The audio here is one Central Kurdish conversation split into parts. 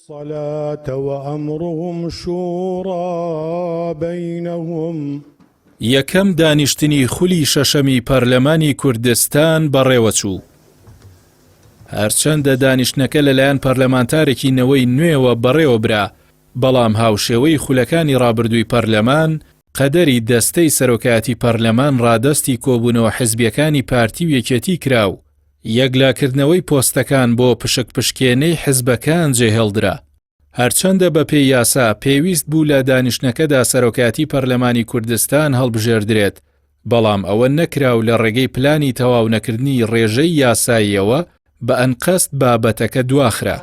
الصلاة وأمرهم شورى بينهم. یەکەم دانیشتنی خولی شەشەمی پەرلەمانی کوردستان بەڕێوەچوو. هەرچەندە دانیشتنەکە لەلایەن پەرلەمانتارێکی نەوەی نوێوە بەڕێوەبرا، بەڵام هاوشێوەی خولەکانی ڕابردووی پەرلەمان، قەدەری دەستەی سەرۆکایەتی پەرلەمان ڕادەستی کۆبوونەوە حزبییەکانی پارتی و یەکێتی کرا و یەکلاکردنەوەی پۆستەکان بۆ پشکپشکێنەی حزبەکان جێهێڵدرا. هەرچەندە بەپێی یاسا پێویست بوو لە دانیشتنەکەدا سەرۆکایەتی پەرلەمانی کوردستان هەڵبژێردرێت، بەڵام ئەوە نەکرا و لە ڕێگەی پلانی تەواونەکردنی ڕێژەی یاساییەوە بە ئەنقەست بابەتەکە دواخرا.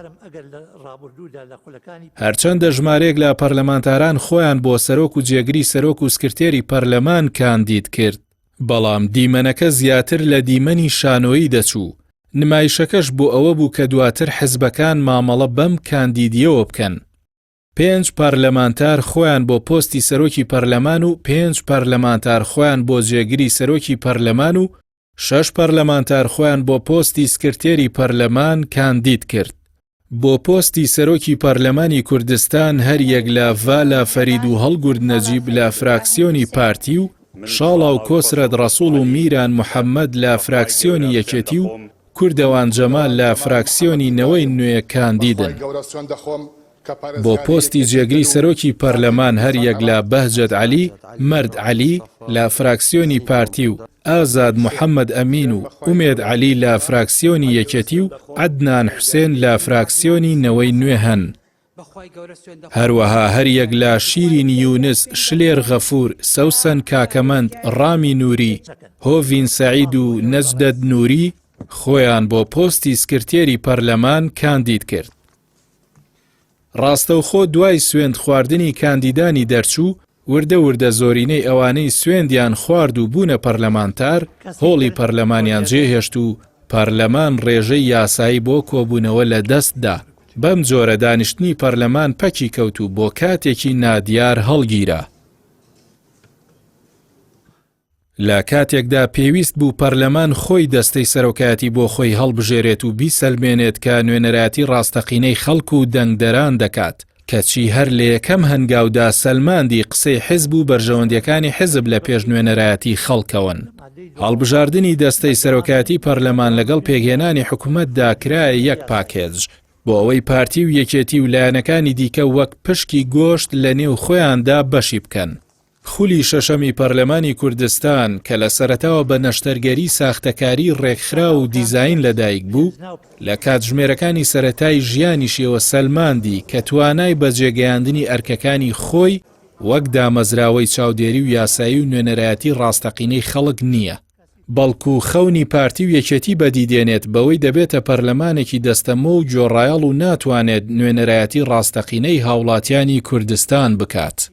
هەرچەندە ژمارەیەک لە پەرلەمانتاران خۆیان بۆ سەرۆک و جێگری سەرۆک و سکرتێری پەرلەمان کاندید کرد، بەڵام دیمەنەکە زیاتر لە دیمەنی شانۆیی دەچوو، نمایشەکەش بۆ ئەوە بوو کە دواتر حزبەکان مامەڵە بەم کاندیدییەوە بکەن. پێنج پەرلەمانتار خۆیان بۆ پۆستی سەرۆکی پەرلەمان و پێنج پەرلەمانتار خۆیان بۆ جێگری سەرۆکی پەرلەمان و شەش پەرلەمانتار خۆیان بۆ پۆستی سکرتێری پەرلەمان کاندید کرد. بۆ پۆستی سەرۆکی پەرلەمانی کوردستان هەریەک لە ڤالا فەرید و هەڵگورد نەجیب لە فراکسیۆنی پارتی و شاڵاو کۆسرەت ڕەسوڵ و میران محەمەد لە فراکسیۆنی یەکێتی و کوردەوان جەمال لە فراکسیۆنی نەوەی نوێ کاندیدن. بۆ پۆستی جێگری سەرۆکی پەرلەمان هەریەک لە بەهجەت عەلی، مەرد عەلی لە فراکسیۆنی پارتی و ئازاد محەمەد ئەمین و ئومێد عەلی لە فراکسیۆنی یەکێتی و عەدنان حوسێن لە فراکسیۆنی نەوەی نوێ هەن. هەروەها هەریەک لە شیرین یونس، شلێر غەفور، سەوسەن کاکەمەند، ڕامی نوری، هۆڤین سەعید و نەجدەت نوری خۆیان بۆ پۆستی سکرتێری پەرلەمان کاندید کرد. ڕاستەوخۆ دوای سوێند خواردنی کاندیدانی دەرچوو، وردە وردە زۆرینەی ئەوانەی سوێندیان خوارد و بوونە پەرلەمانتار، هۆڵی پەرلەمانیان جێهێشت و پەرلەمان ڕێژەی یاسایی بۆ کۆبوونەوە لە دەست دا. بەم جۆرە دانیشتنی پەرلەمان پەکی کەوت و بۆ کاتێکی نادیار هەڵگیرا. لە کاتێکدا پێویست بوو پەرلەمان خۆی دەستەی سەرۆکایەتی بۆ خۆی هەڵبژێرێت و بیسەلمێنێت کە نوێنەرایەتی ڕاستەقینەی خەڵک و دەنگدەران دەکات، کەچی هەر لە یەکەم هەنگاودا سەلماندی قسەی حزب و بەرژەوەندیەکانی حزب لە پێش نوێنەرایەتی خەڵکەوەن. هەڵبژاردنی دەستەی سەرۆکایەتی پەرلەمان لەگەڵ پێکهێنانی حکومەتدا کرایە یەک پاکێج، بۆ ئەوەی پارتی و یەکێتی و لایەنەکانی دیکە وەک پشکی گۆشت لە نێو خۆیاندا بەشی بکەن. خولی شەشەمی پەرلەمانی کوردستان کە لە سەرەتاوە بە نەشتەرگەری ساختەکاری ڕێکخراو و دیزاین لەدایک بوو، لە کاتژمێرەکانی سەرەتای ژیانیشیەوە سەلماندی کە توانای بەجێگەیاندنی ئەرکەکانی خۆی وەک دامەزراوەی چاودێری و یاسایی و نوێنەرایەتی ڕاستەقینەی خەڵک نییە، بەڵکو خەونی پارتی و یەکێتی بەدیدێنێت بەوەی دەبێتە پەرلەمانێکی دەستەمۆ و گۆڕایەڵ و ناتوانێت نوێنەرایەتی ڕاستەقینەی هاوڵاتیانی کوردستان بکات.